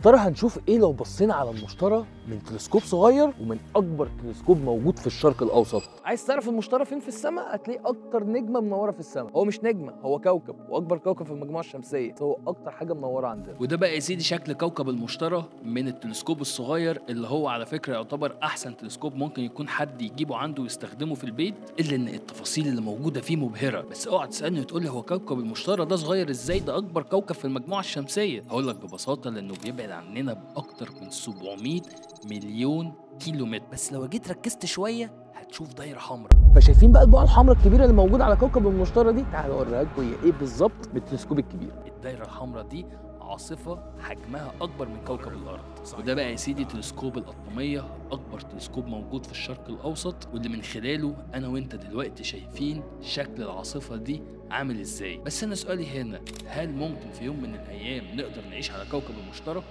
ترى هنشوف ايه لو بصينا على المشتري من تلسكوب صغير ومن اكبر تلسكوب موجود في الشرق الاوسط؟ عايز تعرف المشتري فين في السماء؟ هتلاقي اكتر نجمه منورة في السماء. هو مش نجمه، هو كوكب، واكبر كوكب في المجموعة الشمسية، هو اكتر حاجة منورة عندنا. وده بقى يا سيدي شكل كوكب المشتري من التلسكوب الصغير، اللي هو على فكرة يعتبر احسن تلسكوب ممكن يكون حد يجيبه عنده ويستخدمه في البيت، الا ان التفاصيل اللي موجودة فيه مبهرة. بس اوعى تسالني وتقول لي هو كوكب المشتري ده صغير ازاي، ده اكبر كوكب في المجموعة الشمسية. هقول لك ببساطة لانه بيبعد عننا باكتر من 700 مليون كيلومتر. بس لو جيت ركزت شوية هتشوف دايرة حمراء. فشايفين بقى البقعة الحمراء الكبيرة اللي موجودة على كوكب المشتري دي؟ تعالوا اوريها لكم هي ايه بالظبط بالتلسكوب الكبير. الدايرة الحمراء دي عاصفة حجمها اكبر من كوكب الارض. وده بقى يا سيدي تلسكوب الأطلميه، اكبر تلسكوب موجود في الشرق الاوسط، واللي من خلاله انا وانت دلوقتي شايفين شكل العاصفة دي عامل ازاي. بس انا سؤالي هنا، هل ممكن في يوم من الايام نقدر نعيش على كوكب المشتري؟